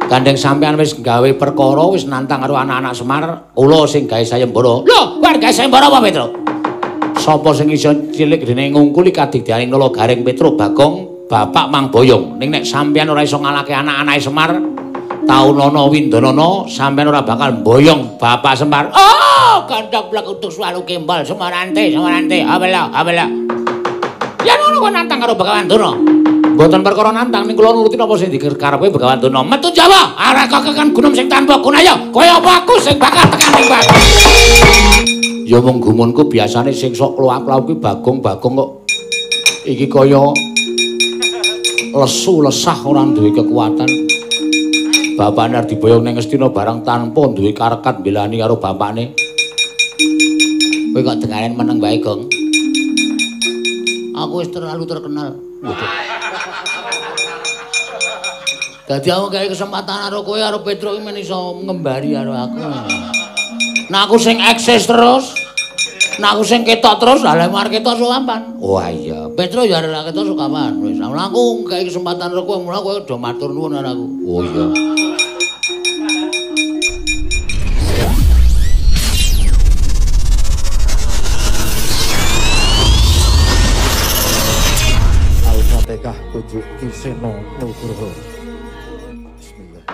Gandeng sampean wis gawe perkara wis nantang karo anak-anak Semar, kula sing gawe sayembara. Lho, kowe gawe sayembara apa, Petro? Sapa sing iso cilik dene ngungkuli kadigdayaning Nala Gareng Petro Bagong, Bapak Mang Boyong. Ning nek sampean ora iso ngalahke anak-anake Semar, taunana windanana sampean ora bakal mboyong Bapak Semar. Oh, gandhak blek utuk suwalu kembal Semarante, Semarante. Abela, abela. Ya ngono kok nantang karo Begawan Durna. Mboten perkara nantang ning kula nuruti napa sing dikarepe Begawan Durna. Metu Jawa, arek kekan gunung sing tanpa gunaya. Kaya apa aku sing bakal tekan ning batu. Ya wong gumunku biasane sing sok kluwak-kluwak kuwi Bagong-bagong kok iki kaya lesu lesah ora duwe kekuatan. Bapakne arep diboyong ning Ngastina barang tanpa duwe karekat mbelani karo bapakne. Kowe kok dengaren meneng wae, Gong. Aku wis terlalu terkenal. Waduh. Dadi aku gawe kesempatan karo kowe karo Petro iki men iso ngembari karo aku. Nah aku sing eksis terus. Nah aku sing ketok terus, lha lek mar ketok sok kapan? Wah iya, Petro ya arep ketok sok kapan? Wis aku gawe kesempatan karo kowe, mula kowe do matur nuwun karo aku. Oh iya. Al-Fatihah kunjuk Ki Seno Nugroho. Bismillah.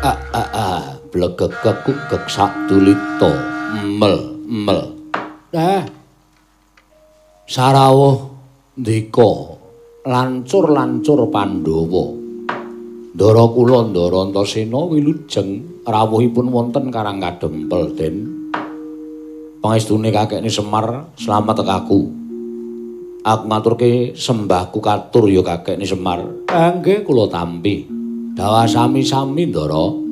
A a a blegegek kukek sak dulita mel mel. Sarawuh ndika lancur-lancur Pandhawa. Ndara kula Ndara Antasena wilujeng rawuhipun wonten Karang Kadempel Den. Pangestune kakekne Semar slamet aku. Aku ngaturke sembahku katur ya kakekne Semar. Nggih kula tampi. Dawa sami-sami Ndara.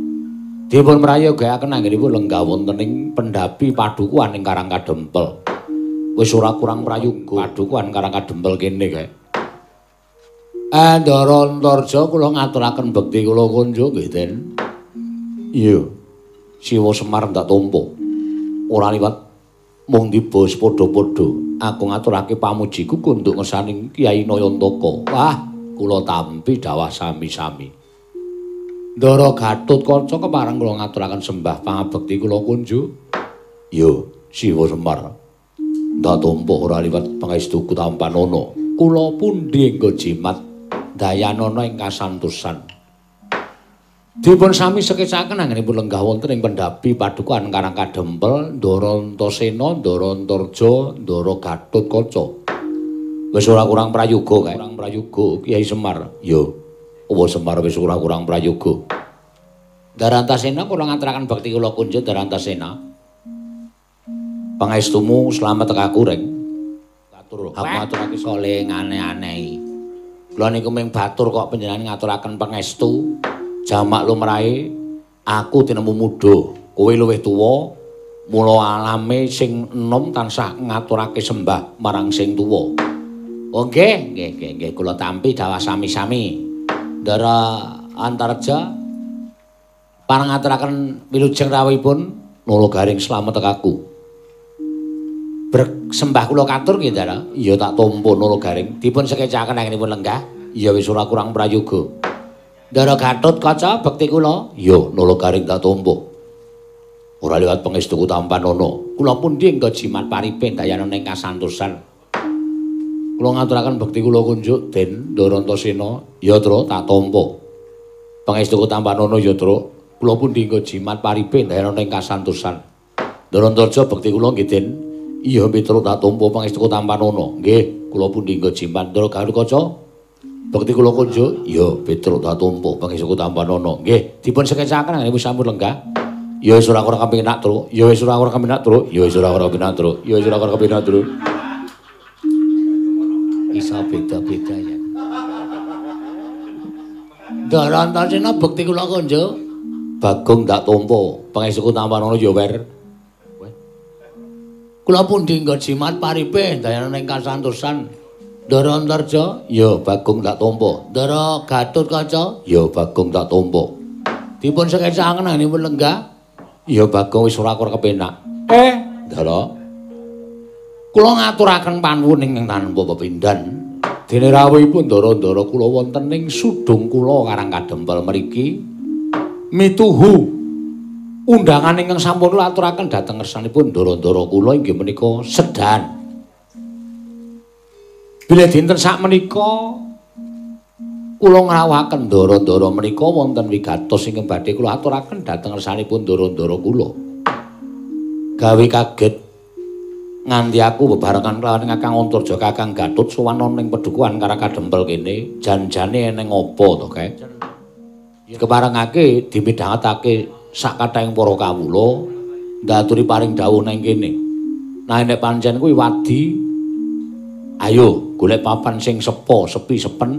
Dipun prayogaken anggenipun lenggah wonten ing pendhapi padukuhan ing Karang Kadempel. Wis ora kurang prayoga padukuhan Karang Kadempel kene kae. Ndara Antarja kula ngaturaken bekti kula kunjuk nggih Den. Iya. Siwa Semar ndak tampa. Ora liwat mung tiba padha-padha. Aku ngaturake pamujiku kunduk ngersaning Kyai Nayantaka. Wah, kula tampi dawah sami-sami. Ndara Gatotkaca kepareng kula ngaturaken sembah pangabekti kula kunjuk. Yo, Siwa Semar. Ndak tampa ora liwat pangestuku tampanana. Kula pundi engko jimat dayanana ing kasantosan. Dipun sami sekecaken anggenipun lenggah wonten ing pendhapi padukuhan Karang Kadempel, Ndara Antasena, Ndara Antarja, Ndara Gatotkaca. Wis ora kurang prayoga kae. Kurang prayoga Kyai Semar. Yo. Opo Semar wis ora kurang prayoga. Ndara Antasena kula ngaturaken bekti kula kunjuk Ndara Antasena. Pangestumu slamet tekaku reng. Katur aku ngaturake sole aneh-aneh. Kula niku mung batur kok panjenengan ngaturaken pangestu. Jamak lumrahe aku tinemu muda, kowe luwih tuwa, mula alame sing enom tansah ngaturake sembah marang sing tuwa. Oh nggih, nggih, nggih, nggih kula tampi dawah sami-sami. Ndara Antarja pareng ngaturaken wilujeng rawuhipun Nala Garing slamet tekaku. Bersembah kula katur nggih Ndara. Iya tak tampa Nala Garing. Dipun sekecaken anggenipun lenggah. Iya wis ora kurang prayoga. Ndara Gatotkaca bekti kula. Iya Nala Garing tak tampa. Ora liwat pangestuku tampanana. Kula pundi engko jimat paripe dayanana ing kasantosan. Kula ngaturaken bekti kula kunjuk Den Ndara Antasena. Ya Tru tak tampa. Pangestuku tampanana ya Tru. Kula pundi engko jimat paripe dayanana ing kasantosan. Ndara Antarja bekti kula nggih Den. Iya Petro tak tampa pangestuku tampanana. Nggih, kula pundi engko jimat Ndara Gatotkaca. Bekti kula kunjuk. Iya Petro tak tampa pangestuku tampanana. Nggih, dipun sekecaken anggenipun sampun lenggah. Ya wis ora kurang kepenak Tru. Ya wis ora kurang kepenak Tru. Ya wis ora kurang kepenak Tru. Ya wis ora kurang kepenak Tru. Iso beda-beda ya. Ndara Antasena bekti kula kunjuk. Bagong tak tampa pangestuku tampanana ya wer. Kula pundi nggo jimat paripe dayanana ing kasantosan. Ndara Antarja, ya Bagong tak tampa. Ndara Gatotkaca, ya Bagong tak tampa. Dipun sekecaken anggenipun lenggah. Ya Bagong wis ora kurang kepenak. Ndara. Kula ngaturaken panuwun ingkang tanpa pepindhan. Dene rawuhipun ndara-ndara kula wonten ing sudung kula Karang Kadempel mriki. Mituhu undangan ingkang sampun kula aturaken dhateng ngersanipun ndara-ndara kula inggih menika sedan. Bilih dinten sakmenika kula ngrawuhaken ndara-ndara menika wonten wigatos ingkang badhe kula aturaken dhateng ngersanipun ndara-ndara kula. Gawe kaget nganti aku bebarengan kelawan Kakang Antarja Kakang Gatut sowan ana ning pedukuhan Karang Kadempel kene, jan-jane eneng apa to, Kek? Keparengake dimidhangetake sak kathahing para kawula ndaturi paring dawuh nang kene. Nah nek pancen kuwi wadi, ayo golek papan sing sepo, sepi sepen.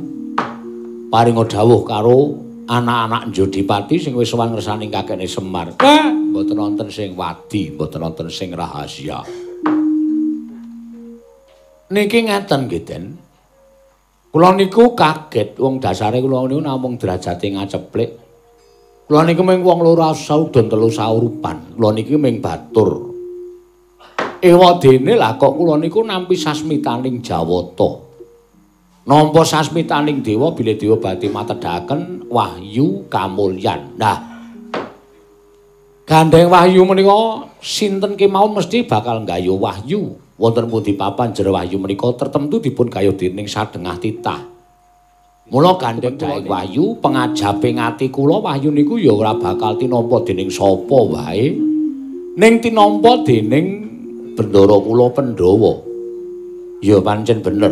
Paringa dawuh karo anak-anak Njodipati sing wis sowan ngersani kakekne Semar. Mboten wonten sing wadi, mboten wonten sing rahasia. Niki ngeten nggih, Den. Kula niku kaget wong dasare kula niku namung derajate ngaceplik. Kula niku mung wong loro saudon telu saurupan. Kula niki mung batur. Ewadene lah kok kula niku nampi sasmitaning Jawata. Nampa sasmitaning dewa bilih dewa badhe matedhaken wahyu kamulyan. Nah, gandeng wahyu menika sinten kemawon mesti bakal nggayuh wahyu. Wonten pundi papan jero wahyu menika tertentu dipun gayuh dening sadengah titah. Mula gandeng daeng wahyu pengajaping ati kula wahyu niku ya ora bakal tinampa dening sapa wae, ning tinampa dening bendara kula Pandhawa. Ya pancen bener.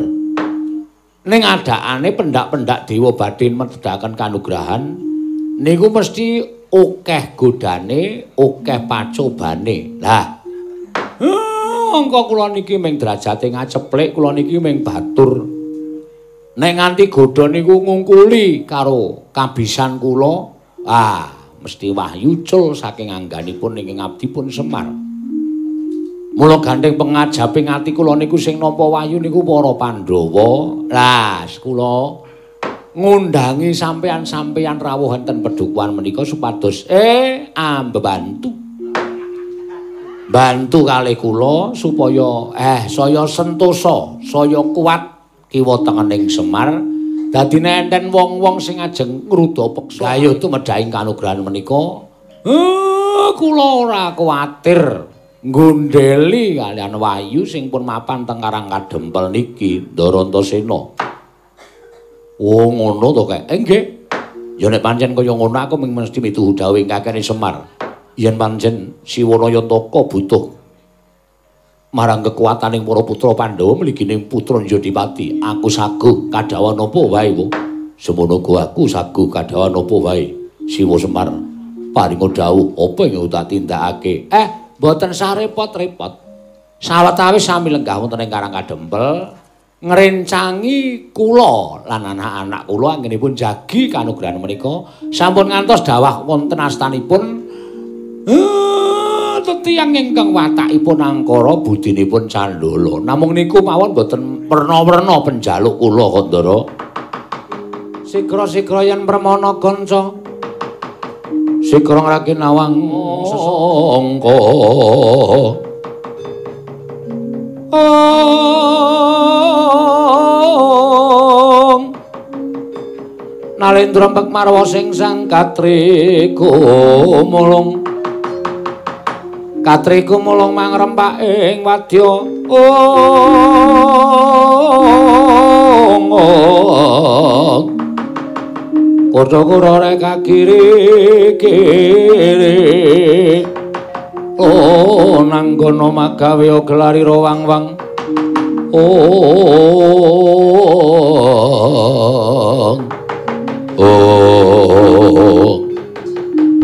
Ning adakane pendak-pendak dewa badhe medhaken kanugrahan niku mesti akeh godane, akeh pacobane. Lah, angka kula niki mung derajate ngaceplik, kula niki mung batur. Nek nganti godha niku ngungkuli karo kabisan kula, ah mesti wahyu cul saking angganipun ingkang abdipun Semar. Mula gandeng pengajaping ati kula niku sing nampa wahyu niku para Pandhawa. Lah, kula ngundangi sampeyan-sampeyan rawuh enten pedukuhan menika supados ambebantu. Bantu kalih kula supaya saya sentosa, saya kuat kiwa tengening Semar. Dadine enten wong-wong sing ajeng ngruda peksa gayuh tumedhahing kanugrahan menika. Kula ora kuwatir nggondheli kalian wahyu sing pun mapan teng Karang Kadempel niki, Ndara Antasena. Oh ngono to, Kek? Nggih. Ya nek pancen kaya ngono aku mesti mituhu dawuh kakene Semar. Yen pancen Siwana Yantaka butuh marang kekuataning para putra Pandhawa mligining putra Njodipati, aku saguh kadhawan apa wae wo. Semono aku saguh kadhawan apa wae. Siwa Semar paringa dawuh apa ing tak tindakake. Mboten sah repot-repot. Sawetawis sami lenggah wonten ing Karang Kadempel ngrencangi kula lan anak-anak kula anggenipun jagi kanugrahan menika sampun ngantos dawah wonten astanipun tiyang ingkang watakipun angkara budinipun candala. Namung niku mawon mboten werna-werna penjaluk kula Kandara. Sigra-sigra yen permana kanca sigra ngraki nawang sesangka. Nalendra mpek marwa sing sang katriku mulung. Katriku mulung mangrempak ing wadya. Kura-kura reka kiri kiri. Oh nanggono magawe gelari wang-wang. Oh.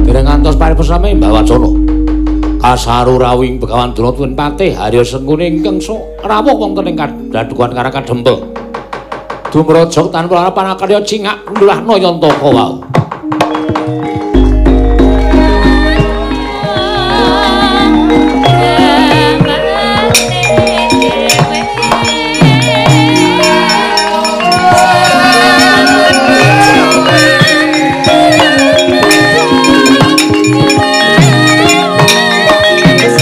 Dereng ngantos paripurna Mbah Wacana. Kasaru rawuhing Begawan Durna tuwin patih Harya Sengkuni ingkang sok rawuh wonten ing kadhadukan Karang Kadempel. Dumrajak tanpa harapan akarya cingak lurahna Yantaka wau. Yes.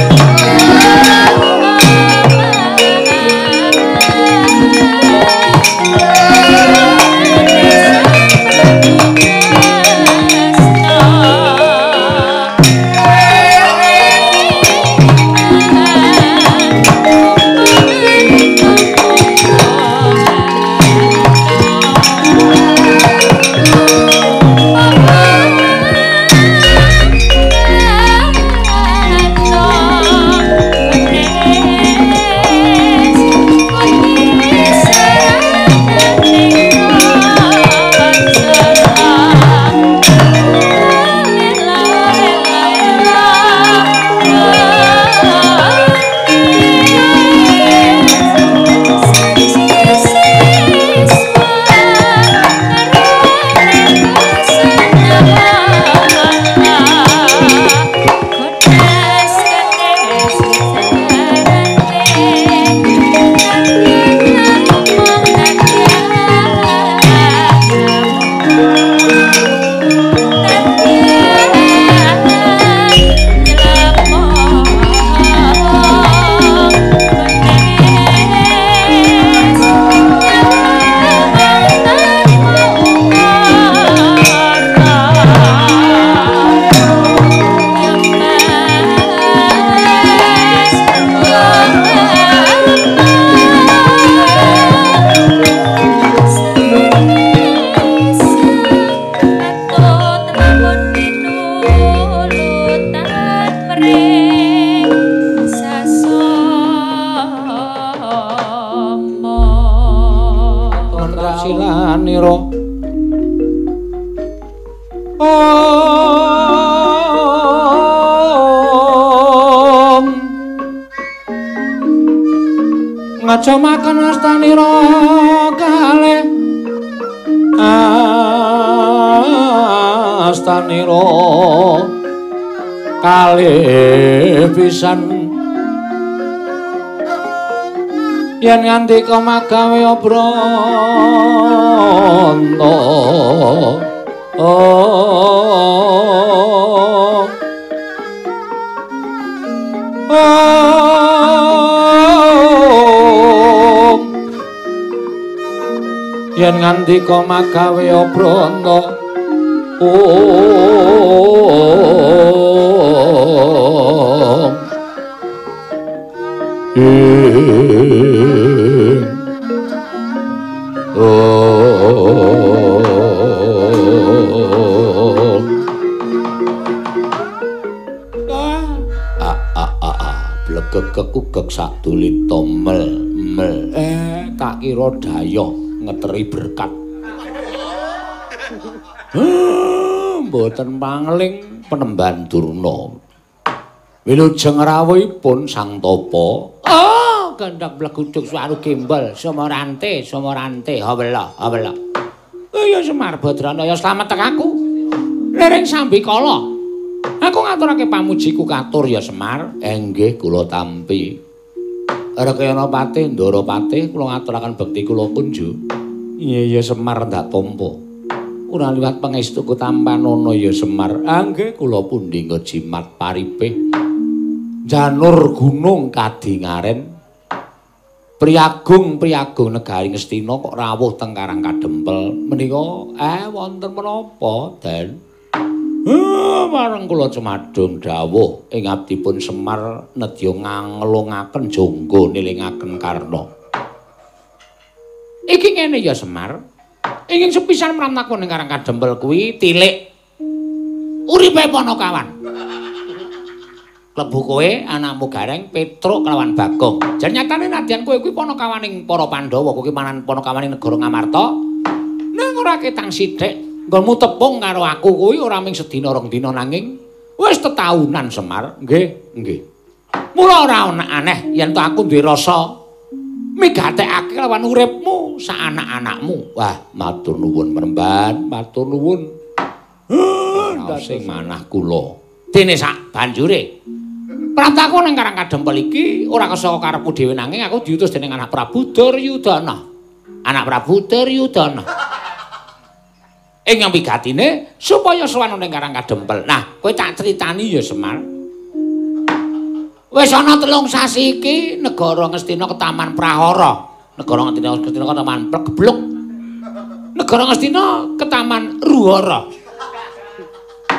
Aja makan astanira kalih astanira kalih pisan yen ngandika magawe obranta. Yen ngandika magawe obranta. Om Om A a a a blegegek sak dulita mel mel tak kira dayoh ngeteri berkat. Mboten pangling penemban Durna. Wilujeng rawuhipun Sang Tapa. Oh, gandhak blegudug suwaru gembol, sumorante, sumorante, hawela, hawela. Ya Semar Badrana, ya slamet aku. Liring sambikala. Aku ngaturake pamujiku katur ya Semar. Nggih kula tampi. Rekayana Patih, Ndara Patih, kula ngaturaken bekti kula kunju. Iya ya Semar ndak tampa. Ora liwat pangestuku tampanana ya Semar. Nggih kula pundi jimat paripih. Janur gunung kadingaren. Priagung priagung negari Ngastina kok rawuh teng Karang Kadempel. Menika wonten menapa, Den? Marang kula cumadung dawuh ing abdipun Semar nedya nganglungaken jangga nilingaken Karna. Iki ngene ya Semar. Ingin sepisan mramtakon ing Karang Kadempel kuwi tilik uripe Panakawan. Klebu kowe anakmu Gareng Petruk kelawan Bagong. Jan nyatane nadyan kowe kuwi panakawaning para Pandhawa, kowe manan panakawaning negara Ngamarta. Nang ora ketang sithik nggonmu tepung karo aku kuwi ora mung sedina rong dina nanging wis tetaunan Semar. Nggih, nggih. Mula ora ana aneh yen to aku duwe rasa migatekake lawan uripmu sak anak-anakmu. Wah, matur nuwun Premban, matur nuwun. Sing manah kula. Dene sak banjure prantaku nang Karang Kadempel iki ora kesaka karepku dhewe nanging aku diutus dening anak Prabu Duryudana. Anak Prabu Duryudana. Ing wigatine supaya sowan ning Karang Kadempel. Nah, kowe tak critani ya Semar. Wis ana 3 sasi iki negara Ngastina ketaman prahara. Negara Ngastina ketaman plegebluk. Negara Ngastina ketaman ruhara.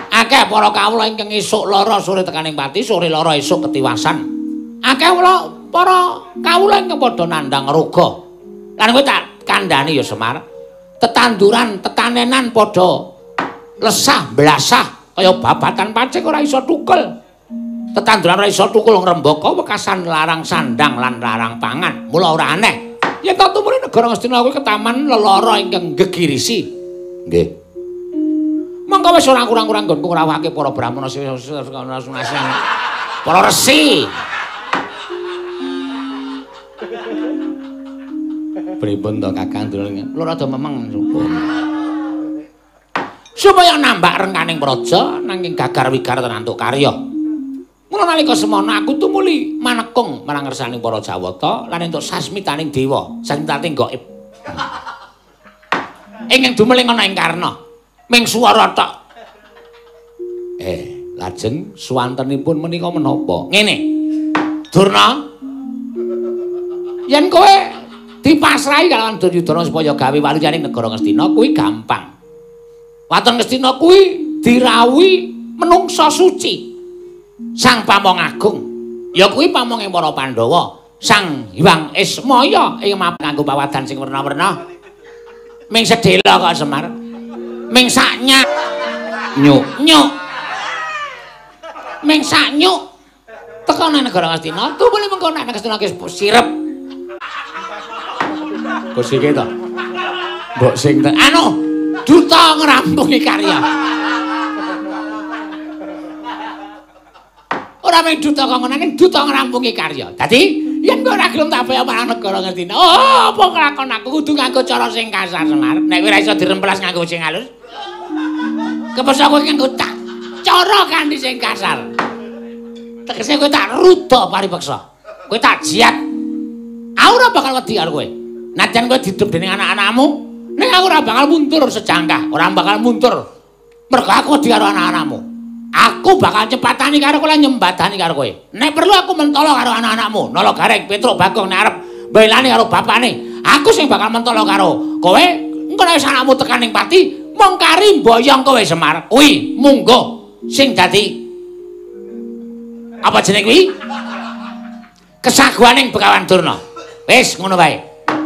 Akeh para kawula ingkang esuk lara sore tekaning pati, sore lara esuk ketiwasan. Akeh para kawula ingkang padha nandhang roga. Lan kowe tak kandhani ya Semar. Tetanduran, tetanenan padha lesah blasah kaya babatan pacik ora iso tukul. Tetanduran ora iso tukul ngrembaka wekasan larang sandang lan larang pangan. Mula ora aneh yen to tumurun negara Ngastina kuwi ketaman lelara ingkang gegirisi. Nggih. Mongko wis ora kurang-kurang nggonku ngrawuhake para brahmana para resi. Pripun to Kakang Durna? Kula rada memeng supaya nambak rengkaning praja nanging gagar wigar tenantuk karya. Mula nalika semono aku tumuli manekung marang ngersaning para Jawata lan entuk sasmitaning dewa, sasmitaning gaib. Ingkang dumeling ana ing Karna. Ming swara tok. Lajeng suwantenipun menika menapa? Ngene. Durna. Yen kowe dipasrahi kalawan Duryudana supaya gawe waliyaning negara Ngastina kuwi gampang. Waton Ngastina kuwi dirawuhi menungsa suci. Sang Pamong Agung. Ya kuwi pamonge para Pandhawa. Sang Hyang Ismaya ing nganggo pawadan sing werna-werna. Ming sedhela kok Semar. Ming sak nyak nyuk nyuk. Ming sak nyuk teko nang negara Ngastina, tumuli mengko nek Ngastina ki sirep. Kok sike to? Mbok sing anu duta ngrampungi karya. Ora mung duta kok nanging duta ngrampungi karya. Dadi Yen kowe ora gelem tak boyong marang negara Ngastina. Oh, apa kelakon aku kudu nganggo cara sing kasar, Semar. Nek kowe ora iso diremplas nganggo sing halus. Kepeksa kowe nganggo tak cara kanthi sing kasar. Tegese kowe tak rudha paripeksa. Kowe tak jiat. Aku ora bakal wedi karo kowe. Najan kowe didep dening anak-anakmu, ning aku ora bakal mundur sejangkah, ora bakal mundur. Mergo aku wedi karo anak-anakmu. Aku bakal cepatani karo kowe lan nyembadani karo kowe. Nek perlu aku mentolo karo anak-anakmu, Nala Gareng, Petruk, Bagong nek arep mbelani karo bapakne. Aku sing bakal mentolo karo kowe. Engko nek wis anakmu tekan ning pati, mung kari mboyong kowe Semar. Kuwi munggo sing dadi apa jenenge kuwi? Kesaguhaning Begawan Durna. Wis ngono wae.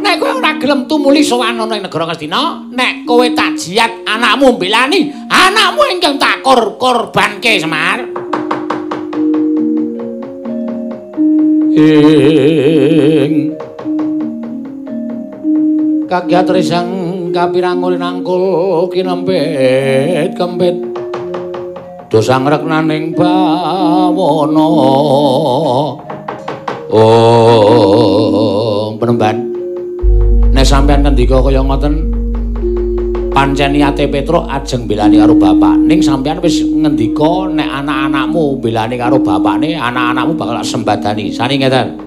Nek kowe ora gelem tumuli sowan ana ing negara Ngastina, nek kowe tak jiat anakmu mbelani, anakmu ingkang tak korbanke Semar. Ing kagiat risang kapirang nangkul kinempit kempit dosa ngreknaning bawana. Oh, penemban. Nek sampean ngendika kaya ngoten, pancen niate Petruk ajeng mbelani karo bapak. Ning sampean wis ngendika nek anak-anakmu mbelani karo bapakne, anak-anakmu bakal sembadani. Sani ngeten.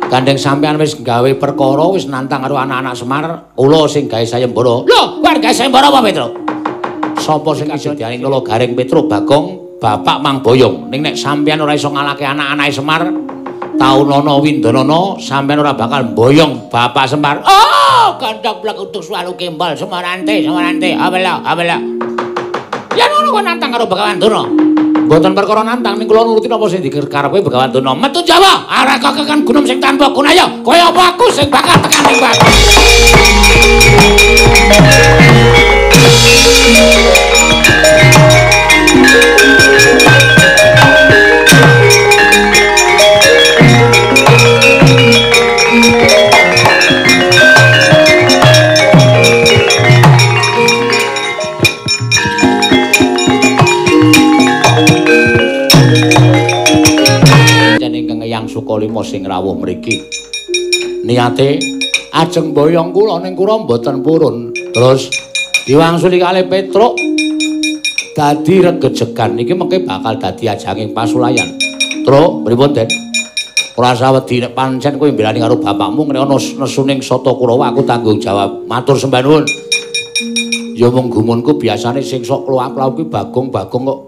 Gandeng sampean wis gawe perkara, wis nantang karo anak-anak Semar, kula sing gawe sayembara. Lho, kowe arep gawe sayembara apa, Petruk? Sapa sing iso dianing Nala Gareng, Petruk, Bagong, bapak mang boyong. Ning nek sampean ora iso ngalahke anak-anake Semar, taunana windanana sampean ora bakal mboyong bapak Semar. Oh, gandhak blek utuk suwalu kembal Semarante, Semarante. Abela, abela. Ya ngono kok nantang karo Begawan Durna. Mboten perkara nantang, ning kula nuruti napa sing dikarepe Begawan Durna. Metu Jawa, arek kekan gunung sing tanpa gunaya. Kaya apa aku sing bakal tekan ning batu. Sukalima sing rawuh mriki niate ajeng boyong kula ning kula mboten purun. Terus diwangsuli kalih Petruk dadi regejegan iki mengke bakal dadi ajanging pasulayan. Truk pripun, Den? Ora usah wedi nek pancen kowe mbelani karo bapakmu nek ana nesuning Sata Kurawa aku tanggung jawab. Matur sembah nuwun. Ya mung gumunku biasane sing sok kluwak-kluwak kuwi Bagong-bagong kok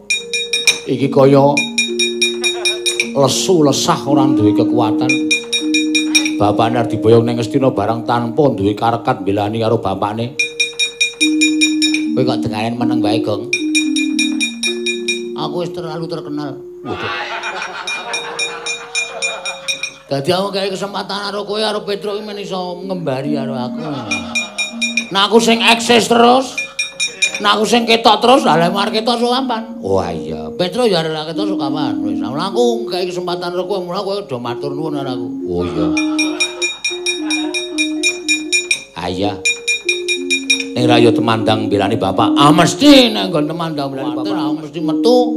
iki kaya lesu lesah ora duwe kekuatan. Bapakne arep diboyong ning Ngastina barang tanpa duwe karekat mbelani karo bapakne. Kowe kok dengaren meneng wae, Gong. Aku wis terlalu terkenal. Waduh. Dadi aku gawe kesempatan karo kowe karo Petruk iki men iso ngembari karo aku. Nah aku sing eksis terus. Nah aku sing ketok terus, lha lek arep ketok sowan. Wah iya, Petruk ya arep ketok sowan. Wis aku gawe kesempatan karo kowe, mula kowe do matur nuwun karo aku. Oh iya. Ah iya. Ning ra yo temandang mbelani bapak. Ah mesti nek nggon temandang mbelani bapak, aku mesti metu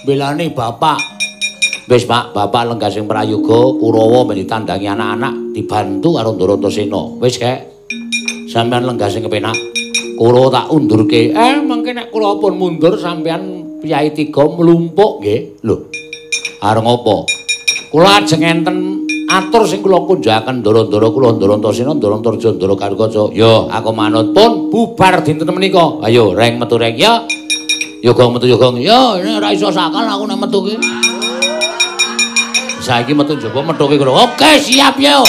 mbelani bapak. Wis Pak, bapak lenggah sing prayoga Kurawa men ditandangi anak-anak dibantu karo Ndara Antasena. Wis kek. Sampeyan lenggah sing kepenak. Kula tak undurke. Mengke nek kula pun mundur sampeyan piyai tiga mlumpuk nggih. Lho. Arep ngopo? Kula ajeng enten atur sing kula kunjakaken ndara-ndara kula Ndara Antasena, Ndara Antarja, Ndara Garukaca. Yo, aku manut pun bubar dinten menika. Ayo reng metu reng ya. Yo gong metu yo gong. Yo, nek ora iso sakal aku nek metu ki. Saiki metu njaba methuke kula. Oke, siap yo. Oh.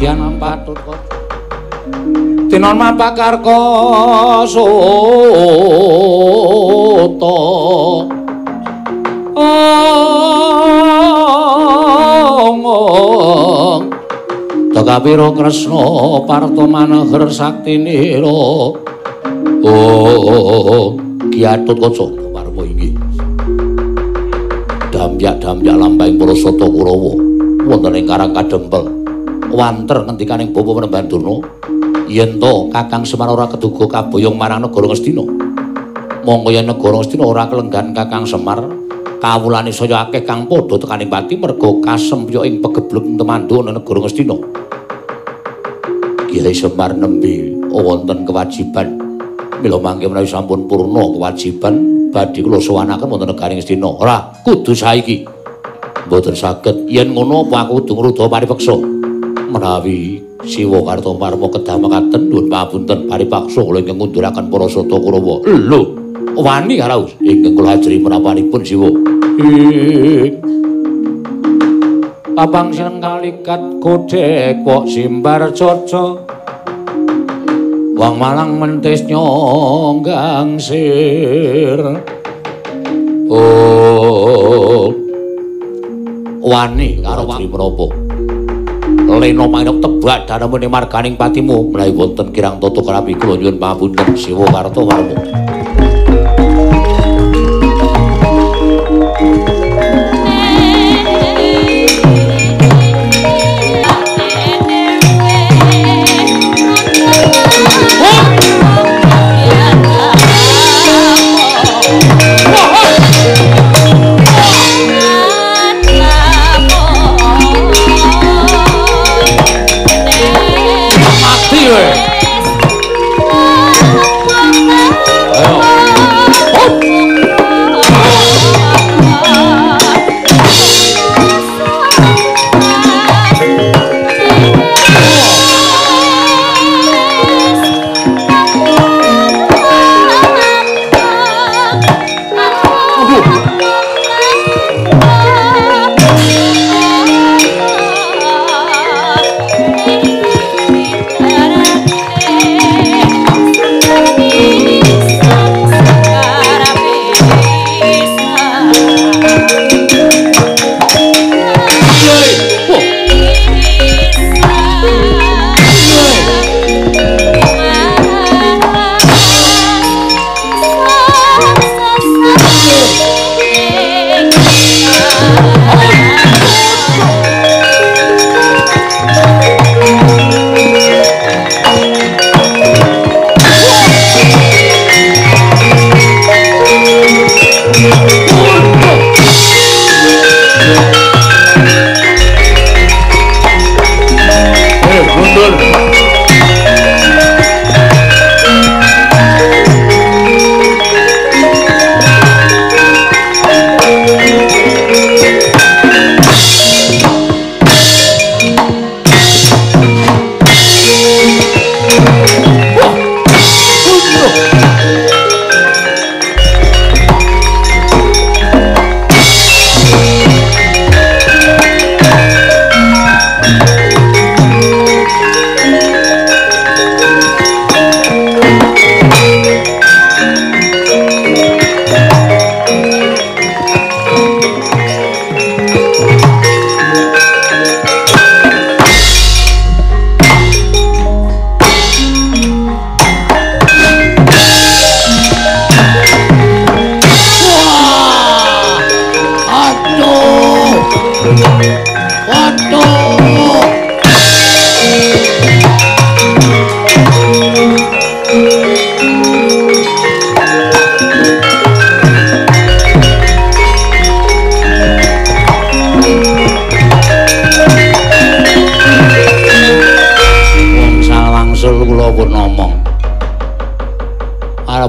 Dumadian patut kaca. Tinon mapakarka suta. Ong. Tekapira Kresna Parta Manaher saktinira. Oh, Ki Gatotkaca Parwa inggih. Damyak-damyak lampahing para sata Kurawa wonten ing Karang Kadempel. Wanter ngendikaning Bapa Panembahan Durna yen to Kakang Semar ora keduga kaboyong marang negara Ngastina. Mongko yen negara Ngastina ora kelenggan Kakang Semar, kawulane saya akeh kang padha tekaning pati merga kasempya ing pegeblug temandhu ana negara Ngastina. Kyai Semar nembe wonten kewajiban. Mila mangke menawi sampun purna kewajiban badhe kula sowanaken wonten negari Ngastina. Ora kudu saiki. Mboten saged. Yen ngono apa aku kudu ngruda paripeksa? Menawi Siwa Kartomarma kedah mekaten nuwun pamunten paripaksa kula ingkang ngunduraken para sata Kurawa. Lho, wani karo ingkang kula ajri menapanipun Siwa. Papang sineng kalikat kodhek kok simbar caca. Wong malang mentis nyonggang sir. Oh, wani karo ajri menapa? Lena manuk tebak danemune marganing patimu menawi wonten kirang tata krapi kula nyuwun pangapunten Siwa Kartomarma.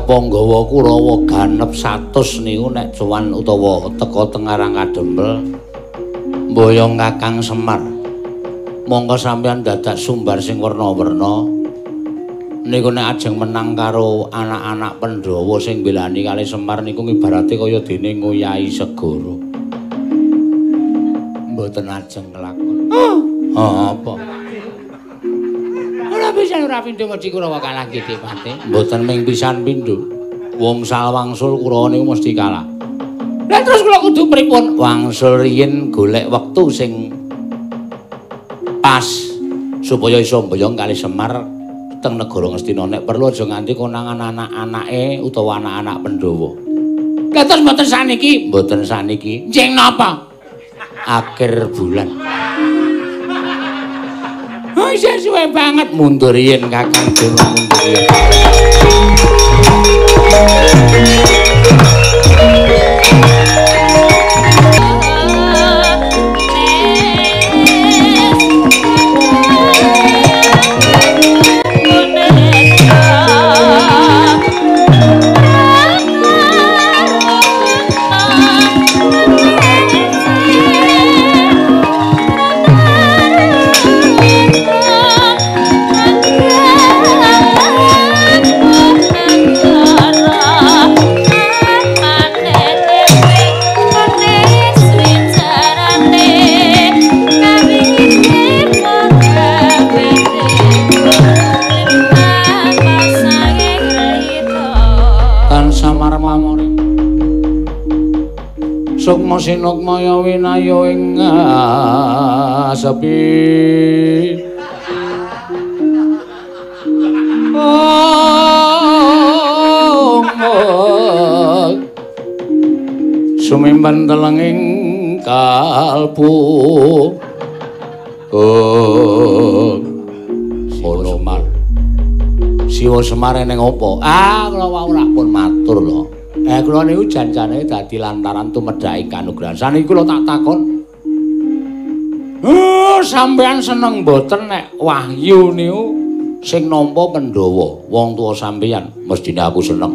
Panggawa Kurawa ganep 100 niku nek cuwan utawa teka teng Karang Kadempel mboyong Kakang Semar. Monggo sampeyan dadak sumbar sing werna-werna niku nek ajeng menang karo anak-anak Pandhawa sing mbelani kalih Semar niku ibarate kaya dene ngoyahi segara. Mboten ajeng kelakon. Oh, apa? Pisan ora pindho mesti Kurawa kalah nggih Dipati. Mboten ming pisan pindho. Wong sal wangsul Kurawa niku mesti kalah. Lah terus kula kudu pripun? Wangsul riyin golek wektu sing pas supaya iso mboyong kali Semar teng negara Ngastina. Nek perlu aja nganti konangan anak-anake utawa anak-anak Pandhawa. Lah terus mboten saniki? Mboten saniki. Njing napa? Akhir bulan. Oh, isih suwe banget mundur yen Kakang Durna mundur yen. Sukma sinukmaya winaya ing sepi. Sumimpen telenging kalbu. Ono mar. Siwa Semar eneng apa? Ah, kula wau ora pun matur lho. Kula niku janjane dadi lantaran tumedhake kanugrahan. Saniki kula tak takon. Sampeyan seneng mboten nek wahyu niku sing nampa Pandhawa, wong tuwa sampeyan? Mestine aku seneng.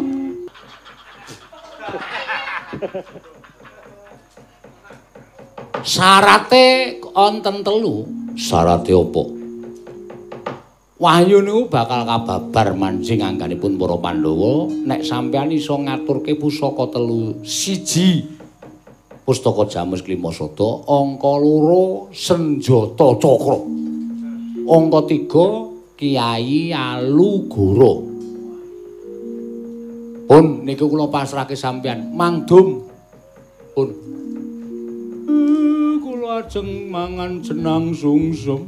Syarate wonten telu. Syarate apa? Wahyu niku bakal kababar manjing angganipun para Pandhawa nek sampeyan iso ngaturke pusaka telu. Siji, pustaka Jamus Klimasada, angka loro senjata cakra, angka 3 Kiai Alugoro. Pun niku kula pasrahke sampeyan, mangdum. Pun kula ajeng mangan jenang sungsum.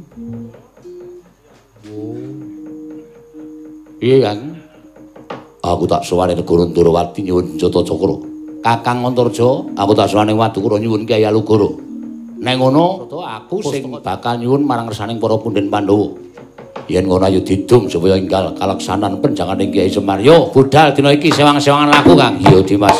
Oh. Iya kan? Aku tak sowan negara Ndorowati nyuwun senjata cakra. Kakang Antarja, aku tak sowan ing Wadukura nyuwun Kyai Alugoro. Nek ngono, aku sing bakal nyuwun marang ngersaning para punden Pandhawa. Yen ngono ayo didum supaya enggal kalaksanan penjanganing Kyai Semar. Yo budal dina iki sewang-sewangan laku, Kang. Iya, Dimas.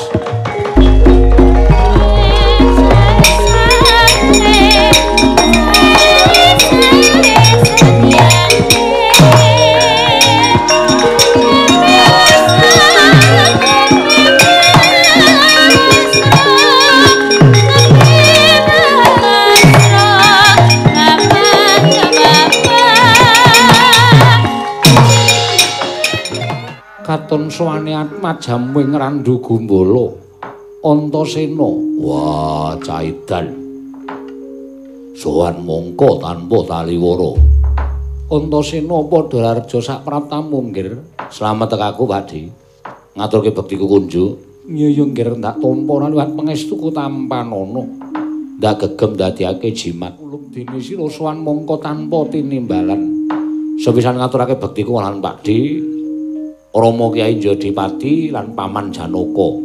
Katon sowane atmajamu ing Randhu Gumbala Antasena. Wah, caidan. Sowan mongko tanpa taliwara. Antasena padha rareja sak praptamu, Nggir. Slamet tekaku, Pakdi. Ngaturke bektiku kunjuk. Iya ya, Nggir, ndak tampa liwat pangestuku tampanana. Ndak gegem ndadekake jimat. Ulum dene sira sowan mongko tanpa tinimbalan. Sepisan ngaturake bektiku lan Pakdi Rama Kyai Jodipati lan Paman Janaka.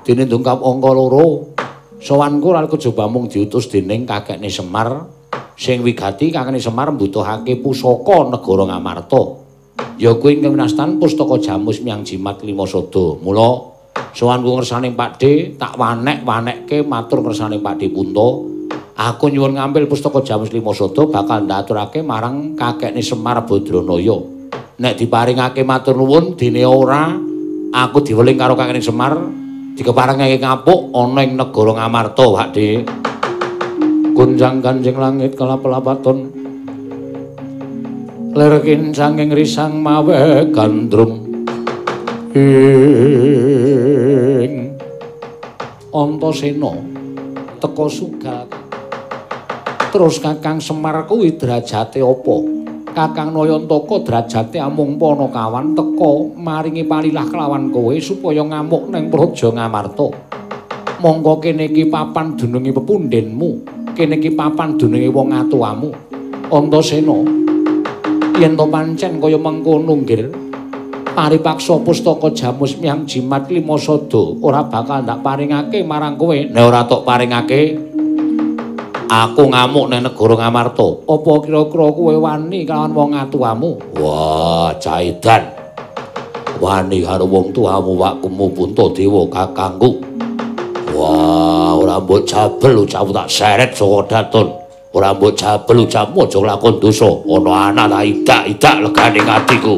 Dene dongkap angka loro, sowanku ora kejaba mung diutus dening kakekne Semar sing wigati kakekne Semar mbutuhake pusaka negara Ngamarta. Ya kuwi ingkang winastan pustaka Jamus Miang Jimat Limasada. Mula sowanku ngersane Pakde tak wanek-wanekke matur ngersane Pakde Punta. Aku nyuwun ngambil pustaka Jamus Limasada bakal ndaturake marang kakekne Semar Badranaya. Nek diparingake matur nuwun, dene ora aku diweling karo kakekne Semar dikeparengake ngapuk ana ing negara Ngamarta, Pakde. Gunjang ganjing langit kelap-lapaton lir kincang ing risang mawe gandrung ing Antasena teka sugal. Terus Kakang Semar kuwi derajate apa? Kakang Nayantaka derajate amung panakawan teka maringi palilah kelawan kowe supaya ngamuk ning Praja Ngamarta. Mongko kene iki papan dununge pepundhenmu, kene iki papan dununge wong atuwamu. Antasena, yen to pancen kaya mengkono nggir, paripaksa pustaka Jamus Miang Jimat Limasada ora bakal ndak paringake marang kowe. Nek ora tok paringake, aku ngamuk nang negara Ngamarta. Apa kira-kira kowe wani kelawan wong atuwamu? Wah, caidan. Wani karo wong tuamu wakmu Puntadewa kakangku. Wah, ora mbok jabel ucapmu tak seret saka daton. Ora mbok jabel ucapmu aja nglakon dosa. Ana anak tak idak-idak legane atiku.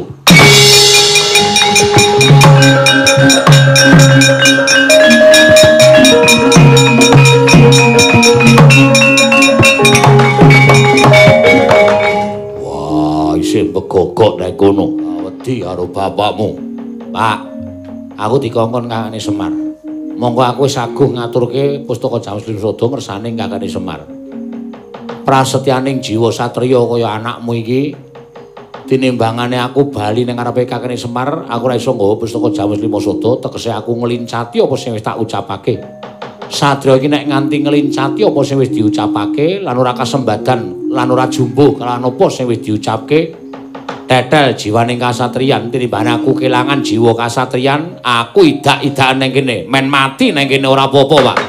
Wah, isih begogok nek kono. Wedi karo bapakmu. Pak, aku dikongkon kakane Semar. Monggo aku wis aguh ngaturke pustaka Jamus Limasada ngersane kakane Semar. Prasetyaning jiwa satriya kaya anakmu iki tinimbangane aku bali ning ngarepe kakane Semar, aku ora iso nggawa pustaka Jamus Limasada, tegese aku ngelincati apa sing wis tak ucapake. Satriya iki nek nganti ngelincati apa sing wis diucapake lan ora kasembadan lan ora jumbuh lan apa sing wis diucapke, tetel jiwaning kasatriyan. Tinimbangane aku kelangan jiwa kasatriyan, aku idak-idakan ning kene, men mati ning kene ora apa-apa, Pak.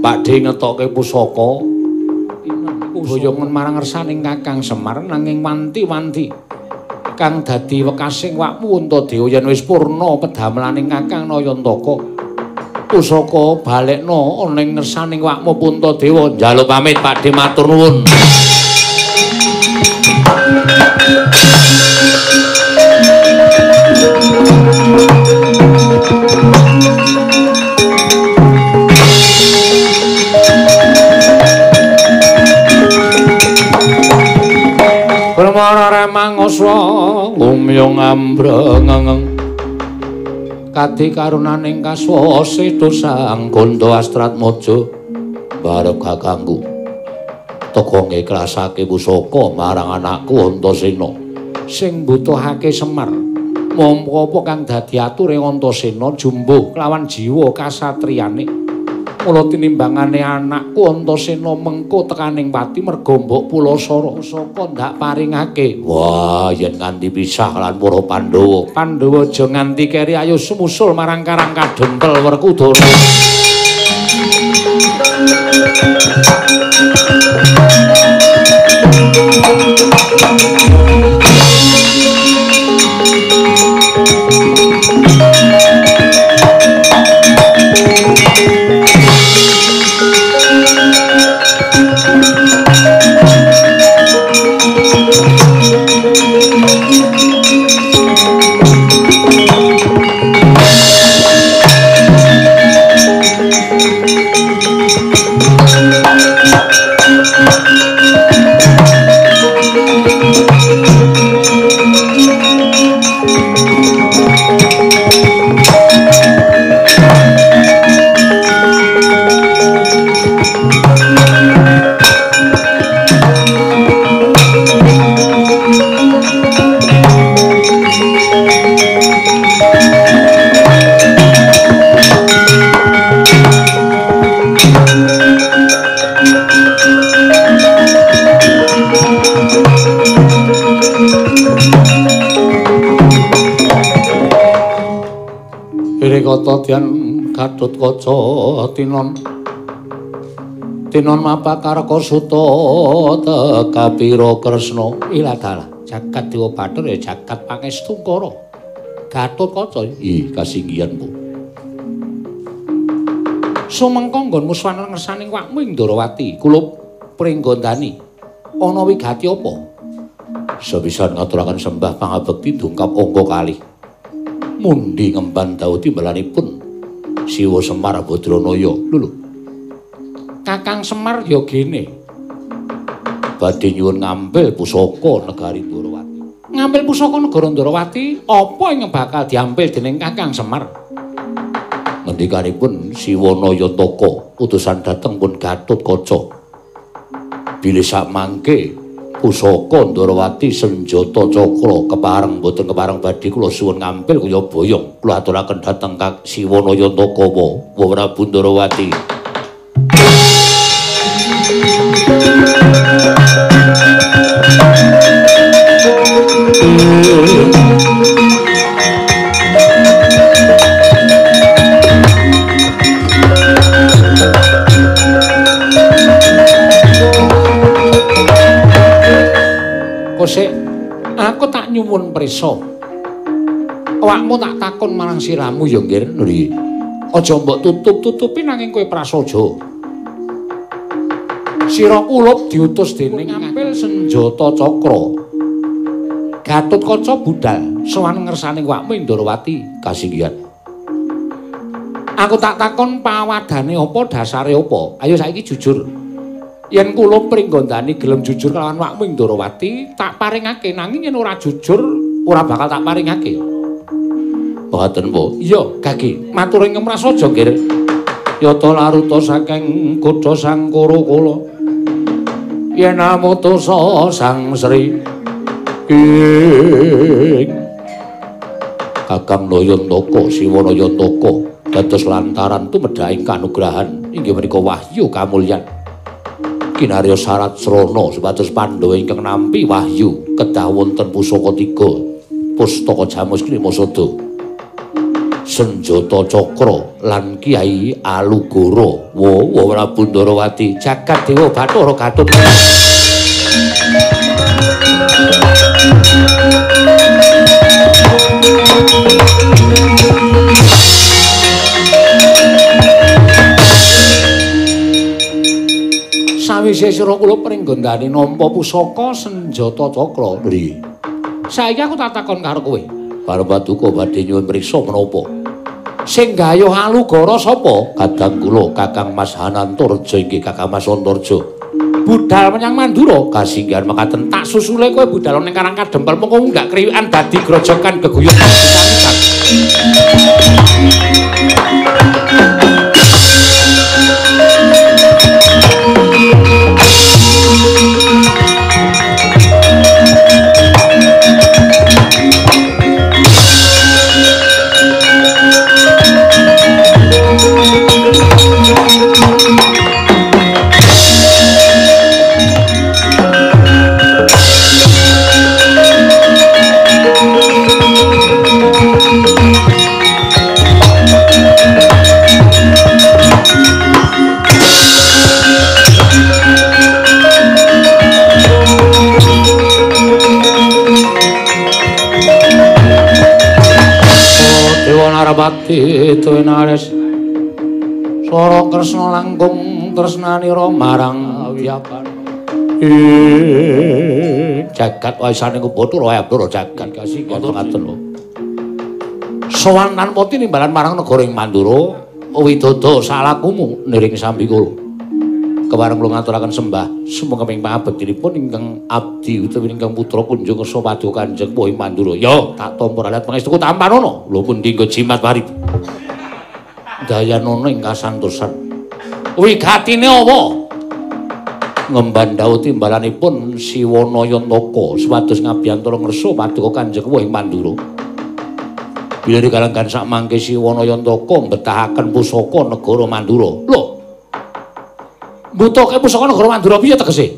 Pak D ngetokke pusaka boyongan marang ngersaning Kakang Semar, nanging wanti-wanti kang dadi wekasing wakmu Antadewa yen wis purna pedamelaning Kakang Nayantaka. Pusaka balekno ning ngersaning wakmu Puntadewa. Njaluk pamit Pak D, matur nuwun. Permara remangoswa umyong ambrengeng kadi karunaning kaswa sedo sang Gondo Astratmojo barep kakangku teka ngiklasake pusaka marang anakku Antasena sing mbutuhake Semar. Mongko apa kang dadi ature Antasena jumbuh kelawan jiwa kasatriyane. Mula tinimbangane anakku Antasena mengko tekaning pati merga mbok Pulasara pusaka ndak paringake. Wah, yen nganti pisah lan para Pandhawa. Pandhawa aja nganti keri, ayo sumusul marang Karang Kadempel Werkudara. Kata dian Gatotkaca tinon tinon mapakarka suta tekapira Kresna iladalah jagat Dewa Bathara ya jagat Pangestungkara Gatotkaca ih kasinggihan Bu sumengko nggonmu swaneng ngersaning wakmu ing Ndorowati kula pringgondani ana wigati apa sepisan ngaturaken sembah pangabekti dungkap angka kalih mundi ngemban dawuh timbalanipun Siwa Semar Badranaya. Lho Kakang Semar ya gene badhe nyuwun ngambil pusaka negari Ndorowati. Ngampil pusaka negara Ndarawati apa ingkang bakal diampil dening Kakang Semar? Ngendikanipun Siwana Yantaka utusan dhateng pun Gatotkaca. Bilih sakmangke pusaka Ndarawati senjata cakra kepareng boten kepareng badhe kula suwun ngampil kaya boyong. Kula aturaken dhateng Kang Siwana Yantaka wa Prabu Ndarawati. Kosek, aku tak nyuwun prisa. Awakmu tak takon marang siramu ya, Nggir. Nggih. Aja mbok tutup-tutupi nanging kowe prasaja. Sira kulup diutus dening ngampil senjata cakra. Gatotkaca budal sowan ngersane awakmu Ndarawati kasinggihan. Aku tak takon pawadane apa, dasare apa. Ayo saiki jujur. Yen kula pringgondani gelem jujur kelawan awakmu Ndarawati, tak paringake, nanging yen ora jujur ora bakal tak paringake. Mboten, Po. Iya, Gagi. Matur ing prasaja, Nggir. Yata laruta saking kutha Sangkara kula. Yen amutusa Sang Sri ing Kakang Nayantaka Siwana Yantaka dados lantaran tumedhaing kanugrahan inggih menika wahyu kamulyan. Kinarya syarat srana supados Pandhawa ingkang nampi wahyu kedah wonten pusaka tiga pustaka Jamus Klimasada, senjata cakra lan Kyai Alugoro. Wa Prabu Ndarawati jagat dewa Bathara Gatut. Sawise sira kula pringgondani nampa pusaka senjata cakra. Nggih. Saiki aku tak takon karo kowe. Bareng paduka badhe nyuwun priksa menapa? Sing gayuh Alugoro sapa? Kadang kula Kakang Mas Hanantarja inggih Kakang Mas Antarja. Budal menyang Mandura kasinggihan mekaten tak susule kowe budal ning Karang Kadempel mengko munggah kriwikan dadi grojogan geguyut pisan-pisan. Narapati tuwinares Sora Kresna langkung tresnanira marang wiyapan jagat waisane Bathara Bathara jagat kasih ngaten lho. Sowan tanpa tinimbalan marang negara ing Mandura widodo salakumu niring sambikala. Kepareng kula ngaturaken sembah sumangga ing pangabektinipun ingkang abdi utawi ingkang putra kunjung kersa paduka Kanjeng Puh ing Mandura. Ya, tak tampa ralat pangestuku tampanana. Lho pundi nggo jimat pari. Dayanana ing kasantosan. Wigatine apa? Ngemban dawuh timbalanipun Siwana Yantaka supados ngabiyantara ngersa paduka Kanjeng Puh ing Mandura. Bilih kalenggan sakmangke Siwana Yantaka mbetahaken pusaka negara Mandura. Lho, mbutuhke pusaka negara Mandura piye tegese?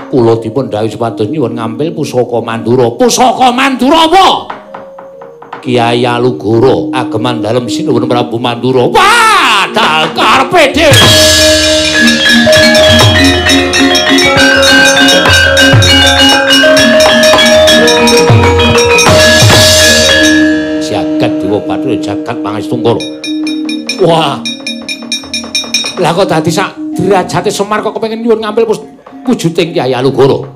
Kula dipun dhawuhi supados nyuwun ngampil pusaka Mandura. Pusaka Mandura apa? Kyai Alugoro ageman dalem sinuwun Prabu Mandura. Wah, dal karepe dhewe. Jagat Dewa Bathara jagat Pangestungkara. Wah. Lah kok dadi sak derajate Semar kok kepengin nyuwun ngampil wujuding Kyai Alugoro.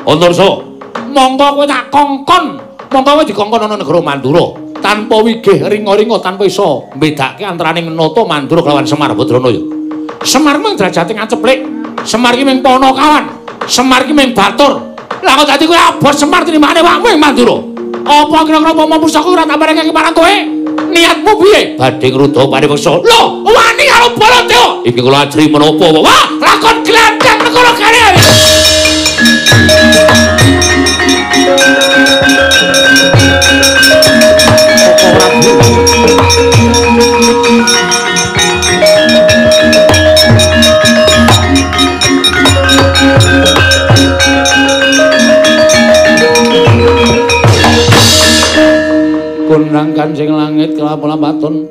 Antarsa, monggo kowe tak kongkon. Monggo kowe dikongkon ana negara Mandura tanpa wigih ringa-ringa tanpa iso mbedake antaraning nata Mandura kelawan Semar Badranaya. Semar mung derajate ngaceplik, Semar ki mung Panakawan, Semar ki mung batur. Lah kok dadi kowe abot Semar tinimbangane awakmu ing Mandura. Apa kira-kira umpama pusaka ora tak paringake marang kowe? Niatmu piye? Badhe ngruda paripeksa. Lho, wani karo Baladewa. Iki kula ajri menapa? Wah, lakon glandhang negara kene. Kondang kancing langit kelap-lapaton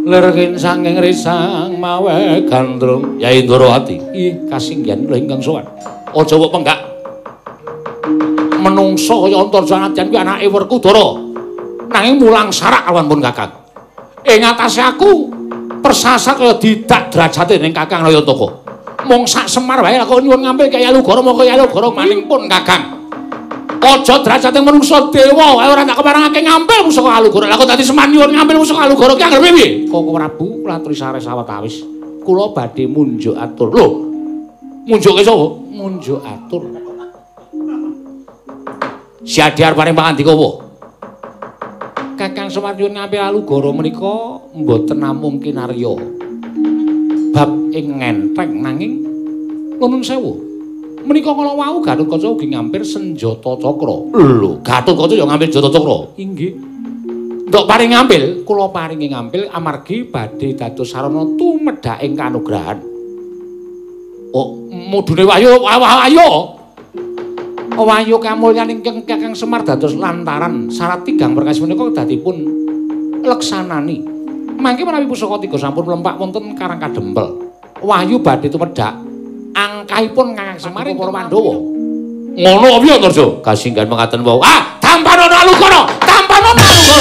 lerkin sanging risang mawe gandrung. Yai Ndorowati, ih kasinggihan kula ingkang sowan. Aja mbok penggak. Menungso kaya Antarja nadyan kuwi anake Werkudara. Nanging mulang sarak lawan pun Kakang. Ing atase aku persasat kaya didak derajate ning Kakang Nayantaka. Mung sak Semar wae kok nyuwun ngampil kaya Alugoro moko kaya Alugoro maning pun Kakang. Aja derajate menungso dewa wae ora tak keparengake ngampil pusaka Alugoro. Lah kok dadi Semar nyuwun ngampil pusaka Alugoro ki anggere piye? Koko Prabu kula aturi sare sawetawis. Kula badhe munjuk atur. Lho. Munjuke sapa? Munjuk atur. Si Adi arep paring pangandika apa? Kakang Semar nyuwun ngampil Alugoro menika mboten namung kinarya bab ing ngenteng nanging nuwun sewu. Menika kala wau Gatotkaca ugi ngampil senjata cakra. Lho, Gatotkaca ya ngampil senjata cakra. Inggih. Ndok paring ngampil, kula paringi ngampil amargi badhe dados sarana tumedhaking kanugrahan. Oh, mudune wahyu, wahyu. Wahyu kamulyan ingkang Kakang Semar dados lantaran syarat tigang perkawis menika kedadipun leksanani. Mangke menawi pusaka tiga sampun mlempak wonten Karang Kadempel. Wahyu badhe tumedhak angkahipun Kakang Semar ing para Pandhawa. Ngono piye Antarja? Kasinggan mengaten wau. Ah, tampanono Alugoro, tampanono Alugoro.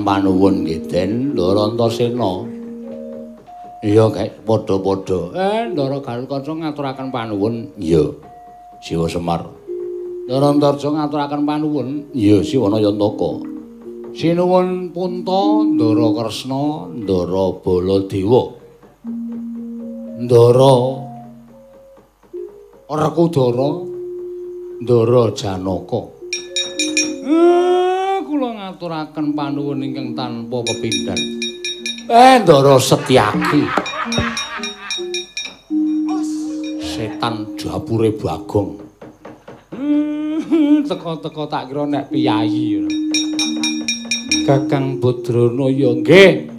Panuwun nggih Den Ndara Antasena. Iya gek padha-padha. Ndara Gatotkaca ngaturaken panuwun. Iya. Siwa Semar. Ndara Antarja ngaturaken panuwun. Iya Siwa Nayantaka. Sinuwun Punta Ndara Kresna Ndara Baladewa. Ndara Werkudara Ndara Janaka. Kula ngaturaken panuwun ingkang tanpa pepindhan. Ndara Setyaki. wetan dapure Bagong. Teko-teko tak kira nek piyayi. Kakang Badrana ya nggih.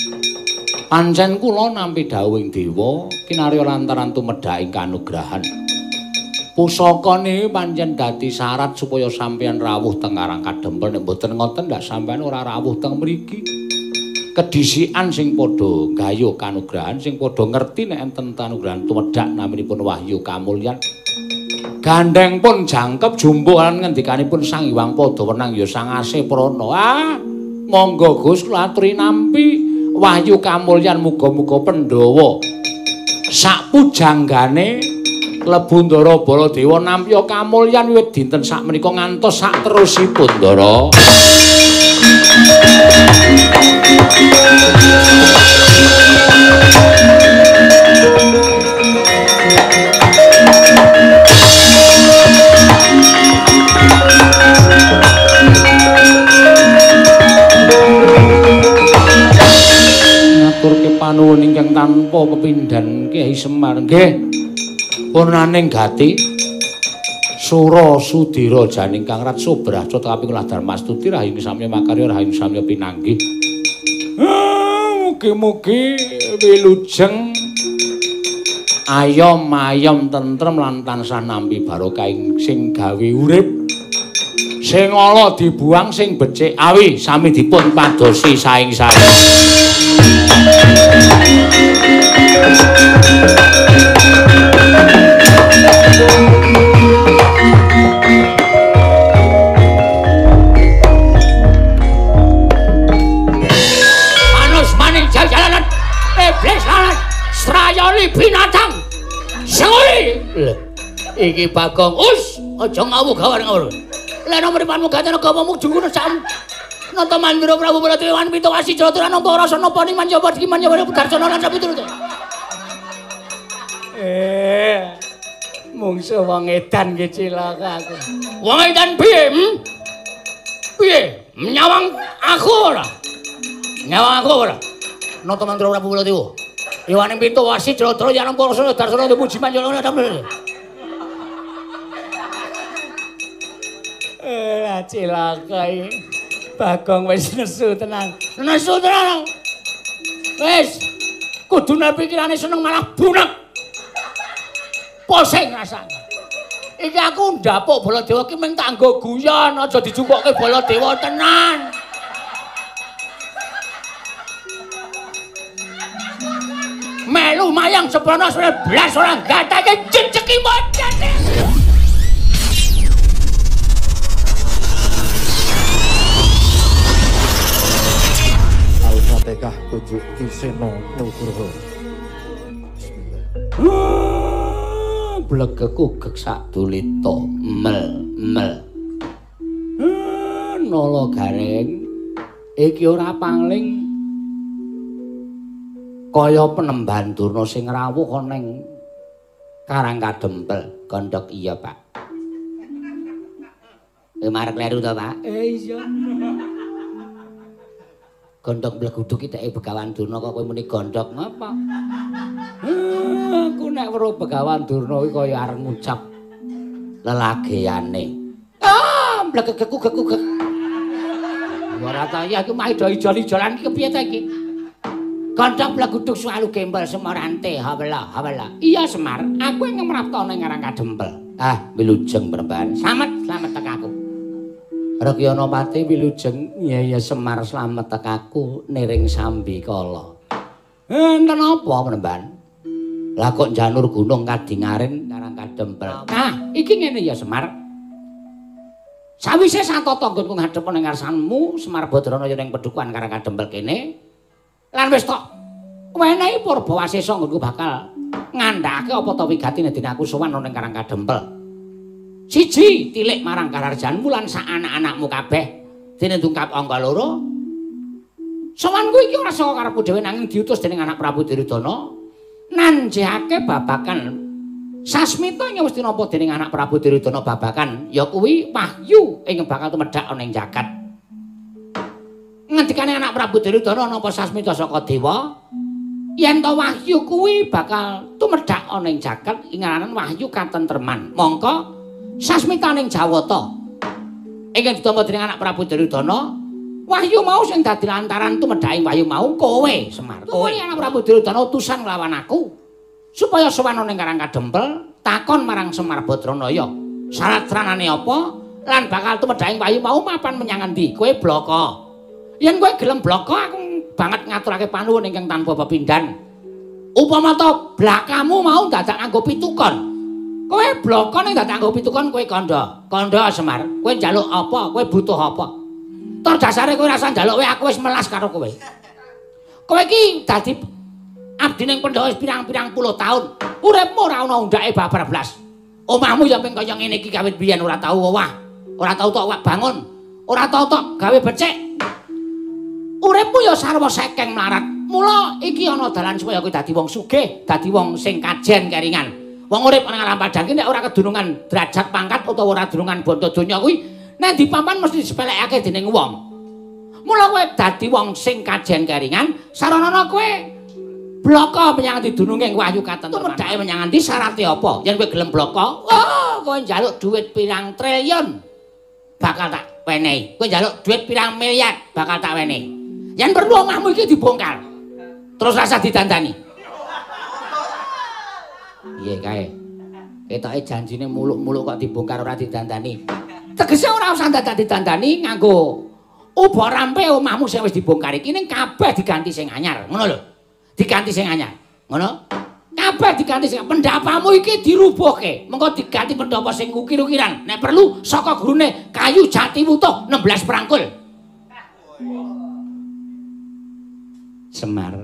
Pancen kula nampi dawuhing dewa kinarya lantaran tumedhaking kanugrahan. Pusakane pancen dadi syarat supaya sampeyan rawuh teng Karang Kadempel. Nek mboten ngoten ndak sampeyan ora rawuh teng mriki. Kedhisikan sing padha gayuh kanugrahan, sing padha ngerti nek enten kanugrahan tumedhak naminipun Wahyu Kamulyan. Gandeng pun jangkep jumbuh lan ngendikanipun Sang Hyang Padawenang ya Sang Asih Prana. Ah, monggo Gus kula aturi nampi Wahyu Kamulyan muga-muga Pandhawa sak pujanggane klebu Ndara Baladewa nampi kamulyan wiwit dinten sakmenika ngantos sak terusipun Ndara. Ngaturke panuwun ingkang tanpa pepindhan Kyai Semar. Nggih. Purnaning gati Sura Sudira janing Kang Rat Sobraca kaping kula Darmastuti rahayu samya makarya rahayu samya pinanggih. Mugi-mugi wilujeng ayom ayom tentrem lan tansah nampi barokah sing gawe urip. Sing ala dibuang sing becik awi sami dipun padosi saing-saing. Manus maning jalanan iblis lalat srayoni binatang senguri. Iki Bagong us aja ngawuh gawan ngawur. Leno mripanmu gatene agamamu jungkono sak nata mandira Prabu Baladewa wan pitawasi jalatura nampa rasa napa ning manjaba iki manjaba darsana lan sapiturute. Mungsu wong edan ki cilaka aku. Wong edan piye? Piye? Nyawang aku ora? Nyawang aku ora? Nata mandira Prabu Baladewa. Iwaning pitawasi jalatura ya nampa rasa darsana puji manjaba. Cilaka iki. Bagong wis nesu tenan. Nesu tenan. Wis kudune pikirane seneng malah bunek. Pusing rasane. Iki aku ndapuk Baladewa ki mung tak nggo guyon, aja dijupukke Baladewa tenan. Melu mayang seprono blas ora gatake jejeki mocet. Al-Fatihah kunjuk Ki Seno Nugroho. Bismillah. Blegekugek sadulita mel mel. Nala Gareng iki ora pangling kaya penemban Durna sing rawuh ana ning Karang Kadempel. Gondhok iya, Pak. Marek kleru to, Pak? Iya. Gondhok mleguduk iki dheke Begawan Durna kok kowe muni gondhok ngapa? Aku nek weruh Begawan Durna kuwi kaya arep ngucap lelageane. Ah, mlegegekugek-gugek. Ora ta ya iki mah do ijol-ijolan iki kepiye ta iki? Gondhok mleguduk suwalu gembel semorante hawela hawela. Iya Semar, aku ing ngrapta ning Karang Kadempel. Ah, wilujeng peremban. Slamet, slamet tekaku. Rekyana pati wilujeng, iya iya Semar slamet tekaku niring sambikala. Enten apa penemban? Lah kok janur gunung kadingaren Karang Kadempel. Nah, iki ngene ya Semar. Sawise satata nggonku ngadhep ning ngarsanmu Semar Badrana ya ning pedukuhan Karang Kadempel kene. Lan wis tok wenehi purba wasesa nggonku bakal ngandhake apa ta wigatine dene aku sowan ana ning Karang Kadempel. Siji tilik marang kararjanmu lan sak anak-anakmu kabeh dene tungkap angka loro. Sowanku iki ora saka karepku dhewe nanging diutus dening anak Prabu Duryudana nanjehake babagan sasmita ing wis tinampa dening anak Prabu Duryudana babagan ya kuwi wahyu ing bakal tumedhak ana ing jagat. Ngendikane anak Prabu Duryudana nampa sasmita saka dewa Yen to wahyu kuwi bakal tumedhak ana ing jagat ing ngaranan wahyu katentreman. Mongko sasmitaning Jawata ingkang ditampa dening anak Prabu Duryudana, wahyu mau sing dadi lantaran tumedhaking wahyu mau kowe Semar. Kowe anak Prabu Duryudana utusan nglawan aku supaya sowan ning Karang Kadempel takon marang Semar Badranaya. Syarat sranane apa lan bakal tumedhaking wahyu mau mapan menyang endi? Kowe bloko. Yen kowe gelem bloko aku banget ngaturake panuwun ingkang tanpa pepindhan. Upama to blakamu mau dadak nganggo pitukon. Kowe bloko ning dadak nganggo pitukon kowe kandha. Kandha Semar, kowe njaluk apa? Kowe butuh apa? Tur dasare kowe rasa njaluk kowe aku wis melas karo kowe. Kowe iki dadi abdi ning Pandhawa wis pirang-pirang puluh taun. Uripmu ora ana undake babar blas. Omahmu ya ping kaya ngene iki kawit biyen ora tau owah, ora tau tok bangun, ora tau tok gawe becik. Uripmu ya sarwa sekeng mlarat. Mula iki ana dalan supaya kowe dadi wong sugih, dadi wong sing kajen keringan. Wong urip nang alam padang iki nek ora kedunungan derajat pangkat utawa ora dunungan bondo donya kuwi nek dipapan mesti disepelekake dening wong. Mula kowe dadi wong sing kajen keringan, saranana kowe bloko menyang didununge wahyu katentreman. Tumedhake menyang endi syarate apa? Yen kowe gelem bloko, oh kowe njaluk dhuwit pirang triliun bakal tak wenehi. Kowe njaluk dhuwit pirang miliar bakal tak wenehi. Yen perlu omahmu iki dibongkar. Terus rasa didandani. Piye kae? Ketoke janjine muluk-muluk kok dibongkar ora didandani. Tegese ora usah dadak didandani nganggo uba rampe omahmu sing wis dibongkar iki ning kabeh diganti sing anyar, ngono lho. Diganti sing anyar. Ngono? Kabeh diganti sing pendapamu iki dirubuhke. Mengko diganti pendapa sing ukir-ukiran. Nek perlu saka gurune kayu jati wutuh 16 prangkul. Semar,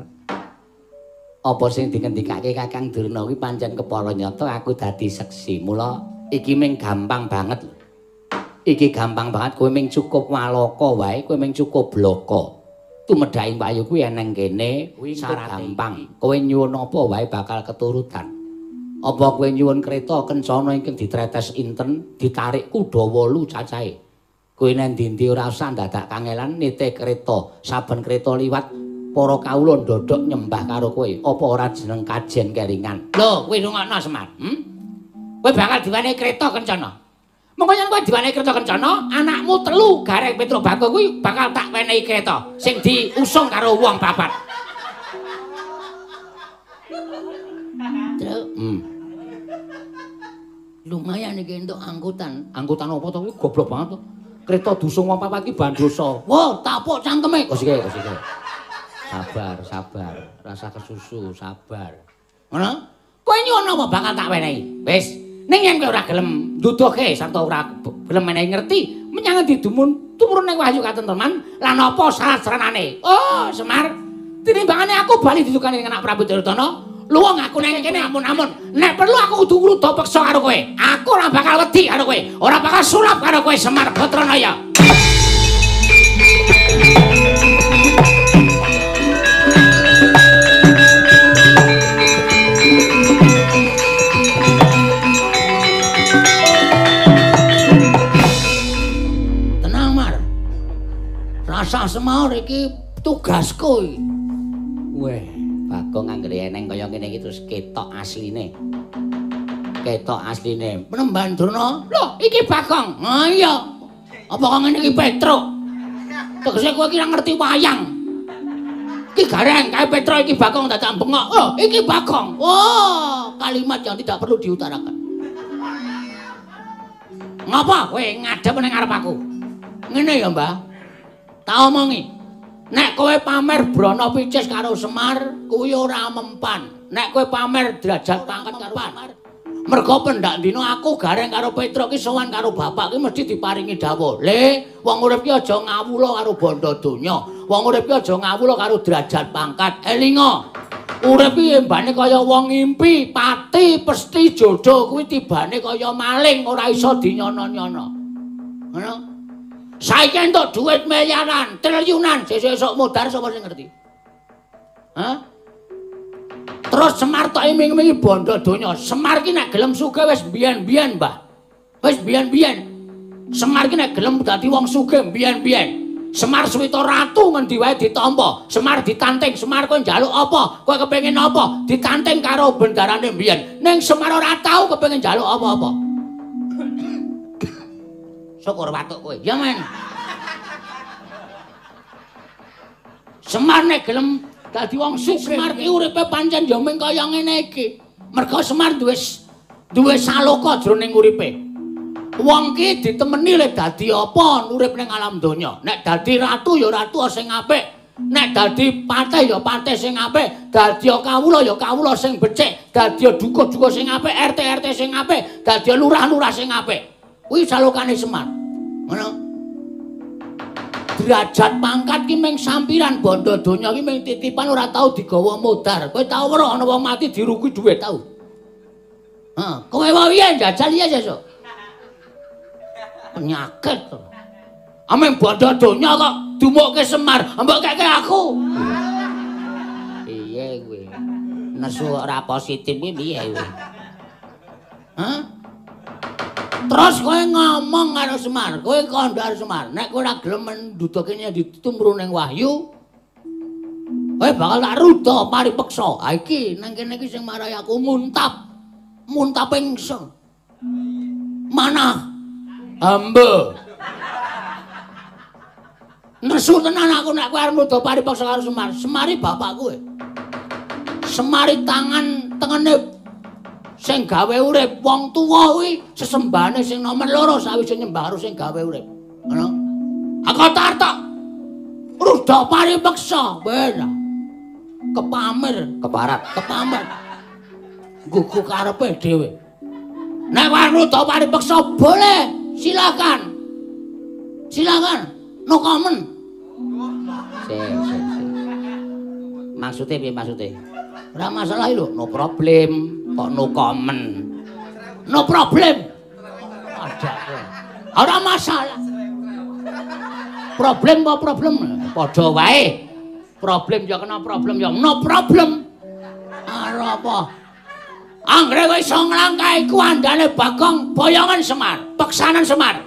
apa sing dingendikake Kakang Durna kuwi pancen kepala nyata aku dadi seksi. Mula iki ming gampang banget lho. Iki gampang banget kowe ming cukup walaka wae, kowe ming cukup bloko. Tumedhaking wahyu kuwi eneng kene, kuwi gampang. Kowe nyuwun apa wae bakal keturutan. Apa kowe nyuwun kereta kencana ingkang ditretes inten, ditarik kuda 8 cacahe. Kowe nang ndi-ndi ora usah dadak kangelan nite kereta, saben kereta liwat para kawula ndodhok nyembah karo kowe. Apa ora jeneng kajen keringan? Lho, kowe rungokno Semar. Kowe bakal diwenehi kereta kencana. Mengko yen kowe diwenehi kereta kencana, anakmu telu Gareng Petruk Bagong kuwi bakal tak wenehi kereta sing diusung karo wong papat. Truk. Lumayan iki entuk angkutan. Angkutan apa to kuwi goblok banget to. Kereta diusung wong papat iki bandosa. Wah, tapuk cangkeme. Kosike, kosike. Sabar, sabar. Rasa kesusu, sabar. Ngono? Kowe nyuwun apa bakal tak wenehi. Wis, ning yen kowe ora gelem nduduhke sarta ora gelem menehi ngerti menyang endi dumun tumurun ning wahyu katentreman lan apa syarat-saranane. Oh, Semar, tinimbangane aku bali didukani ning anak Prabu Duryudana, luwung aku nang kene amun-amun. Nek perlu aku kudu ngruda peksa karo kowe. Aku ora bakal wedi karo kowe, ora bakal sulap karo kowe Semar Badranaya. Rasa semaur iki tugasku iki. Weh, Bagong anggere eneng kaya ngene iki terus ketok asline. Ketok asline. Penemban Durna. Lho, iki Bagong. Ha iya. Apa kok ngene iki Petruk? Tegese kowe iki ora ngerti wayang. Iki Gareng kae Petruk iki Bagong dadak bengok. Oh, iki Bagong. Oh, kalimat yang tidak perlu diutarakan. Ngapa kowe ngadep ning ngarep aku? Ngene ya, Mbah. Tak omongi, nek kowe pamer brana picis karo Semar kuwi ora mempan. Nek kowe pamer derajat pangkat karo Semar, mergo pendak dina aku Gareng karo Petruk ki sowan karo bapak ki mesti diparingi dawuh. Le, wong urip ki aja ngawula karo bondo donya. Wong urip ki aja ngawula karo derajat pangkat. Elinga, urip ki embane kaya wong ngimpi, pati pesti jodoh kuwi tibane kaya maling ora iso dinyono-nyono. Ngono? Saiki entuk dhuwit miliaran, triliunan, sesuk-esuk modar sapa sing ngerti? Hah? Terus Semar tok iming-imingi bondo donya. Semar ki nek gelem sugih wis biyen-biyen, Mbah. Wis biyen-biyen. Semar ki nek gelem dadi wong sugih biyen-biyen. Semar Suwita ratu ngendi wae ditampa. Semar ditanting, Semar kowe njaluk apa? Kowe kepengin apa? Ditanting karo bendarane mbiyen. Ning Semar ora tau kepengin njaluk apa-apa. Syukur watuk kowe. Ya men. Semar nek gelem dadi wong sugih, Semar ki uripe pancen ya mung kaya ngene iki. Merga Semar duwe saloka jroning uripe. Wong ki ditemeni le dadi apa urip ning alam donya. Nek dadi ratu ya ratu sing apik. Nek dadi patih ya patih sing apik. Dadi kawula ya kawula sing becik. Dadi duka-duka sing apik, RT-RT sing apik, dadi lurah-lurah sing apik. Kuwi salokane Semar. Ngono. Derajat pangkat ki mung sampiran, bondo donya ki mung titipan ora tau digawa modar. Kowe tau ora ana wong mati dirugi dhuwit tau? Heeh, kowe wae piye njajal iya sesuk. Penyakit. Ameng bondo donya kok dumukke Semar, mbok keke aku. Piye kowe? Nesu ora positif kuwi piye kowe? Hah? Terus kowe ngomong karo Semar, kowe kandha karo Semar, nek kowe ora gelem mendudukene ditumru ning wahyu, kowe bakal tak ruda paripeksa. Ha iki nang kene iki sing marai aku muntap. Muntap ingsun. Manah hamba. Nesu tenan aku nek kowe arep nuda paripeksa karo Semar. Semari bapak kowe. Semari tangan tengene sing gawe urip. Wong tuwa kuwi sesembahane sing nomer loro sawise nyembah karo sing gawe urip. Ngono. Aku tar tok. Ruda paripeksa. Ben. Kepamer, keparat, kepamer. Gugu karepe dhewe. Nek kowe ruda paripeksa boleh. Silakan. Silakan. No comment. Sik, sik, sik. Maksude piye maksude? Ora masalah lho, no problem. Kok no comment. No problem. Ada kowe. Ora masalah. Problem apa problem? Padha wae. Problem ya kena problem ya no problem. Ora apa. Anggere kowe iso nglangkahi kuandane Bagong boyongan Semar, peksanan Semar.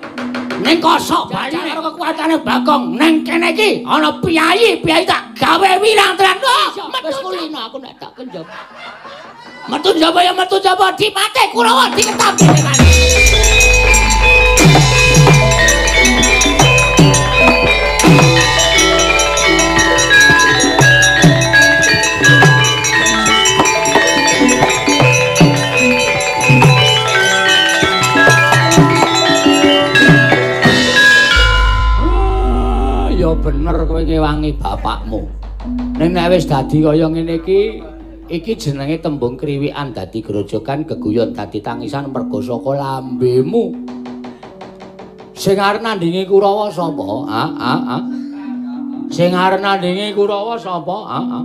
Ning kosok bali karo kekuatane Bagong, ning kene iki ana piyayi, piyayi tak gawe wirang tenan. Wis kulino aku nek tak kenjop. Metu njaba ya metu njaba dipate Kurawa diketam dhewean. Bener kowe ngewangi bapakmu. Ning nek wis dadi kaya ngene iki, iki jenenge tembung kriwikan dadi grojogan, geguyon dadi tangisan merga saka lambemu. Sing arep nandhingi Kurawa sapa? Ah ah ah. Sing arep nandhingi Kurawa sapa? Ah ah.